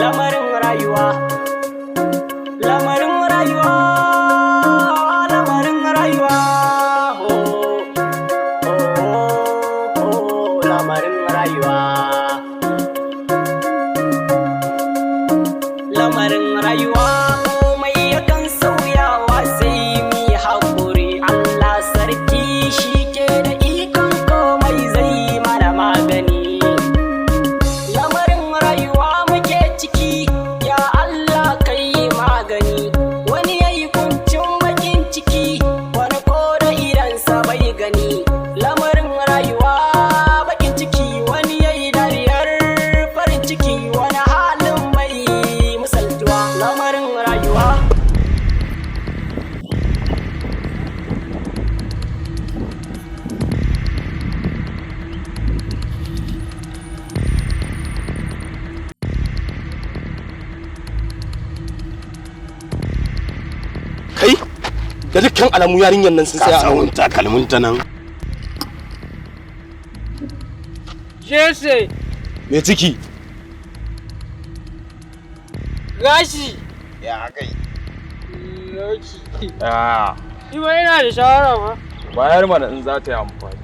Lamarin rayuwa, lamarin rayuwa, lamarin rayuwa, oh, oh, oh, lamarin rayuwa, lamarin rayuwa. Komai yakan sauyawa, sai mi haƙuri. Allah sarki shi ke da ikon komai, zai mana magani. Lamarin rayuwa muke ciki, ya Allah kai magani. Wani yayi kuncin bakin ciki, wani ko da idansa bai gani. Lamarin rayuwa bakin ciki, wani yayi dariyar farin ciki, wani halin bai misaltuwa. Lamarin rayuwa. Kai, da dukkan alamu yarinyar nan sun tsaya a Sawun takalmin ta nan. Jese. Mai ciki. Gashi. Ya kai. Loki. Ah, Ni ma ina da shawara ma. Bayar mana in za ta yi amfani.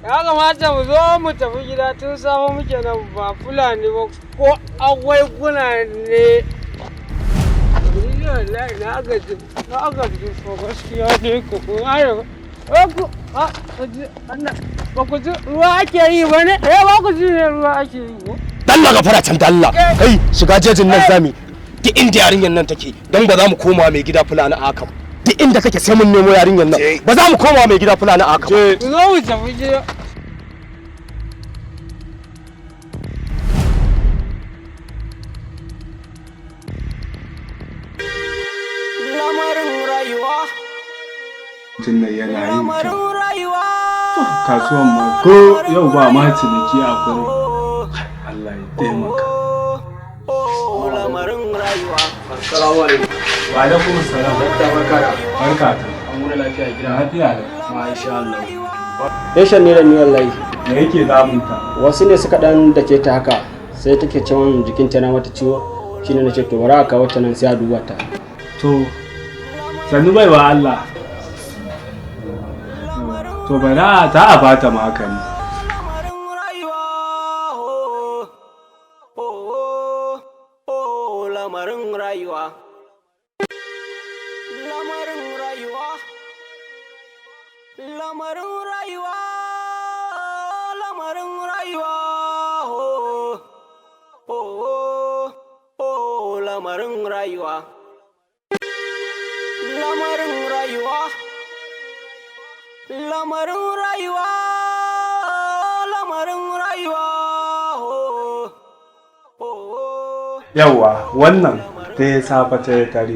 Ya kamata mu zo mu tafi gida, tun safe muke nan, ba Fulani ba ko agwai guna ne. Ni wallahi na gaji, na gaji fa gaskiya ne ko ko ayo. Ku a ku ji Allah, ba ku ji ruwa ake yi ba ne? Eh, ba ku ji ne ruwa ake yi ko? Dalla ga fara can, dalla. Kai, shiga jejin nan zami. Duk inda yarinyar nan take, don ba za mu koma mai gida Fulani a haka ba. Duk inda take sai mun nemo yarinyar nan. Ba za mu koma mai gida Fulani a haka ba. Ku zo mu tafi gida. Lamarin rayuwa. Mutum nan yana yin kyau. Lamarin rayuwa. Kasuwan ma ko yau ba ma ciniki a gurin. Allah ya taimaka. Oh, lamarin rayuwa. Assalamu alaikum. Wa alaikum salam. Dakta, barka da. Barka ta. An wuni lafiya gida? Lafiya da. Masha Allah. Reshen ne da ni wallahi. Me yake damunta? Wasu ne suka dan dake ta haka, sai take cewa jikinta na mata ciwo, shine nace to bari a kawo ta nan sai a duba ta. To, sannu baiwa Allah. To, bari a ta a bata magani. Lamarin rayuwa, oh, oh, oh, lamarin rayuwa, lamarin rayuwa, lamarin rayuwa, lamarin rayuwa, oh, oh, oh, lamarin rayuwa, lamarin rayuwa, lamarin rayuwa, lamarin rayuwa, oh, oh. Yawwa, wannan ta yi safe ta yi dare,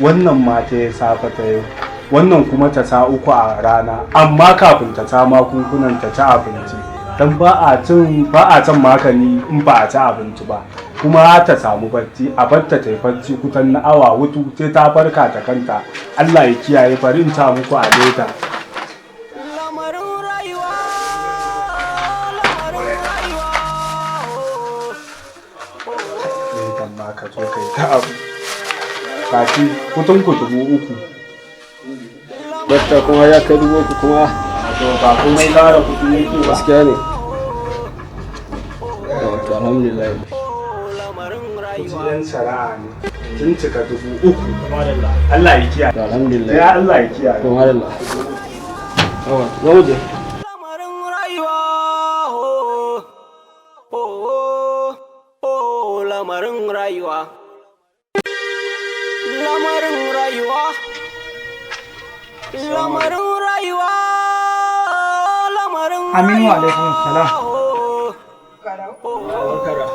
wannan ma ta yi safe ta yi, wannan kuma ta sa uku a rana, amma kafin ta sa magungunan ta ci abinci. Dan ba a cin magani in ba a ci abinci ba. Kuma ta samu bacci, a barta ta yi bacci kusan na awa 4, sai ta farka ta kanta. Allah ya kiyaye, bari in ta muku a leda. Lamarin rayuwa, lamarin rayuwa, oh. Ledan ma ka zo kai ta abu. Kaci kutun ku 3000. Dakta, kuma ya kai 3000 kuma? To, ba komai kara kuɗi yake ba. Gaskiya ne. To, alhamdulillah. Lamarin Kuɗi rayuwa. yan shari'a ne. Sun cika 3000. Allah ya kiyaye. To, alhamdulillah. Ya Allah ya kiyaye. To, madalla. Yawa, zo mu je. Lamarin rayuwa, oh, oh, oh, lamarin rayuwa, lamarin rayuwa, lamarin rayuwa, lamarin Aminu, alaikum salam. oh.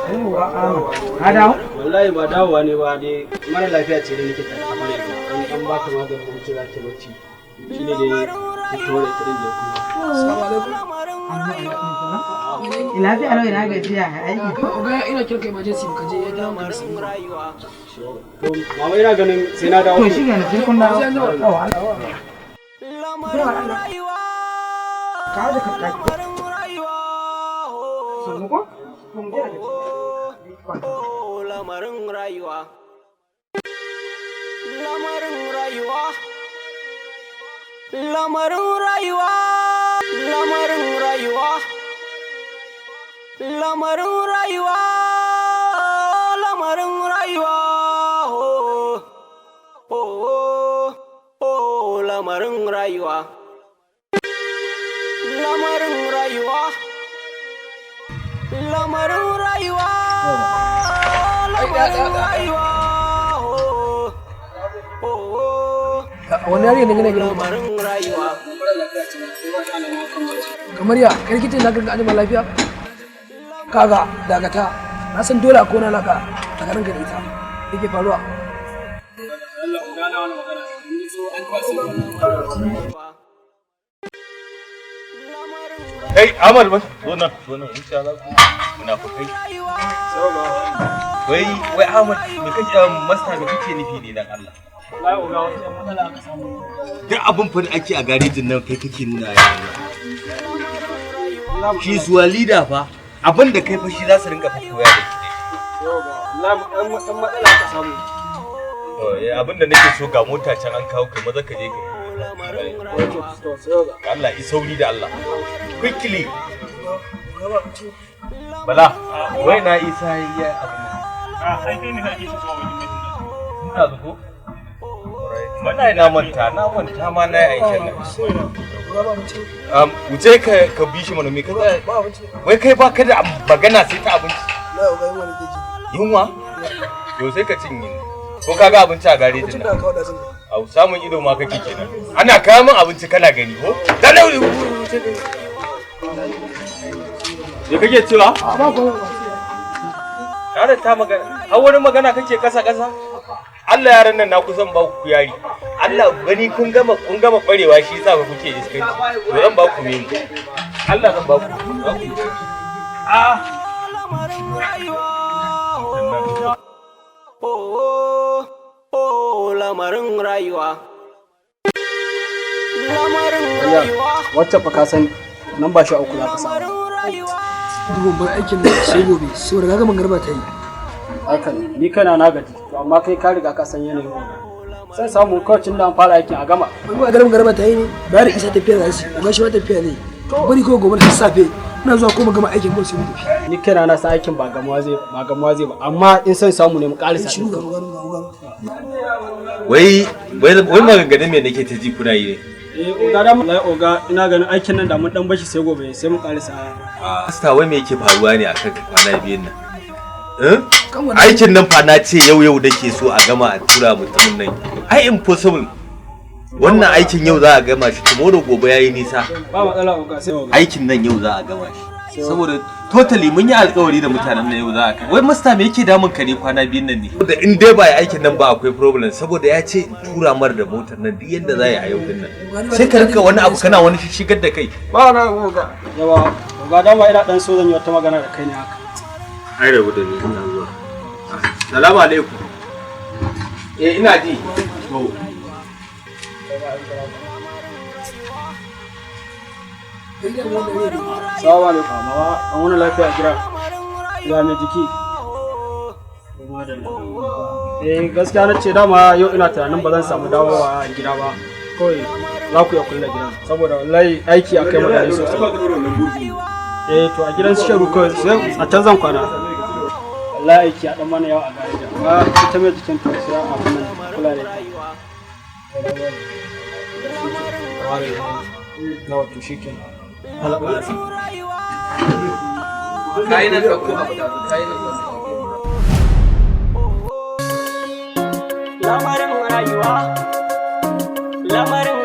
Yawwa, Ahmad. Ka dawo? Wallahi ba dawowa ne ba dai, mara lafiya ce da nake tare da ita. An ba ta maganin an ce za ta bacci. Shine dai ki tore ta din da kuma. Ina fi alo, ina gajiya, ya aiki. Oga, ina kiran ka emergency ka je ya dawo ka Lamarin rayuwa. To mama, ina ganin sai na dawo. To shi kenan, sai kun dawo. Yawwa, Allah. Lamarin rayuwa. Ka da ka ka. Lamarin rayuwa, oh. Sannu ko? To mu je daga ciki. Oh, Lamarin rayuwa, lamarin rayuwa, lamarin rayuwa, lamarin rayuwa, lamarin rayuwa, lamarin rayuwa, oh oh oh, lamarin rayuwa, lamarin rayuwa, lamarin rayuwa, lamarin rayuwa, oh oh. Wani yare ne gina gidan? Lamarin rayuwa. Kamar ya kai likitan na ga ajima lafiya. Kaga, dakata, na san dole akwai wani alaka tsakanin ka da ita yake faruwa. Allah, ogana, wani magana ni so an kwasi wannan. Kai Amal ba, zo nan, zo nan, insha Allah ku munafukai. Wai wai Ahmad, me kake masta, me kake nufi ne dan Allah? Wallahi oga, wata ƴan matsala aka samu. Duk abin fa da ake a garejin nan kai kake nuna yara. Shi zuwa leader fa, abin da kai fa shi za su rinka fa koya da shi. Wallahi ɗan matsala aka samu. To, abin da nake so, ga mota can an kawo, kai maza ka je ka. Allah i sauri da Allah. Quickly. Bala, wai na Isa ya abu. A ai kai ne kake shi zuwa wajen mai. Ina zuko? Wallahi na manta, na manta ma na yi aikin nan. Wuce ka bi shi mana, me ka tsaya? Wai kai ba ka da magana sai ta abinci. Yunwa? To sai ka cinye. Ko ka ga abinci a garejin nan? Au, samun ido ma kake kenan. Ana kawo min abinci kana gani ko? Da lauri. Me kake cewa? Yaron ta magana, har wani magana kake kasa kasa? Allah, yaran nan na kusan ba ku yari. Allah gani kun gama kwarewa, shi yasa kuke iskanci. To zan ba ku memo. Allah zan ba ku. Ah. Lamarin rayuwa, oh oh, lamarin rayuwa, lamarin rayuwa. Wacce fa ka san nan ba 13 za ka samu. Lamarin rayuwa. Dubban bar aikin nan sai gobe saboda kaga mangarba ta yi. Haka ne, ni kaina na gaji, to amma kai ka riga ka san yanayin wannan. Sai samu kawai tun da an fara aikin a gama. Wai ba garin garba ta yi ne bayar da Isa tafiya za su ga shi ma tafiya ne. Bari kawai gobe da sassafe ina zuwa ko mu gama aikin ko sai mu tafi. Ni kaina na san aikin ba gamuwa zai ba, amma in son samu ne mu karisa. Shiru, ga ga ga ga. Wai wai wai, maganganun me nake ta ji kuna yi ne? Eh oga, da wallahi oga, ina ganin aikin nan da mun dan bashi sai gobe sai mu karisa. Asta, wai me yake faruwa ne akan kwana biyun nan? Eh? Aikin nan fa na ce yau yau nake so a gama a tura mutumin nan. Ai impossible. Wannan aikin yau za a gama shi, tomorrow gobe yayi nisa. Ba matsala oga, sai oga. Aikin nan yau za a gama shi. Saboda totally mun yi alkawari da mutanen nan yau za a kai. Wai masta, me yake damun ka ne kwana biyun nan ne? Da in dai ba yi aikin nan ba akwai problem, saboda ya ce in tura mar da motar nan duk yadda za a yi a yau din nan. Sai ka rinka wani abu kana wani shigar da kai. Ba na oga. Yawa oga, dama ina dan so zan yi wata magana da kai ne haka. Ai rabu da ni, ina zuwa. Salamu alaikum. Eh, ina ji. To. Salamu alaikum mama, an wani lafiya gida? Ya mai jiki? Eh gaskiya na ce dama yau ina tunanin ba zan samu dawowa gida ba. Kawai za ku iya kulle gidan saboda wallahi aiki a kai mutane sosai. Eh to a gidan su Sharu kawai sai a can zan kwana. Wallahi aiki a dan mana yawa a gareji, amma ita mai jikin to sai a kuma kula da ita. Na wato shikenan. Allah. Kayi nan, ɗauko abu da kayi nan ɗauko. Lamarin rayuwa, lamarin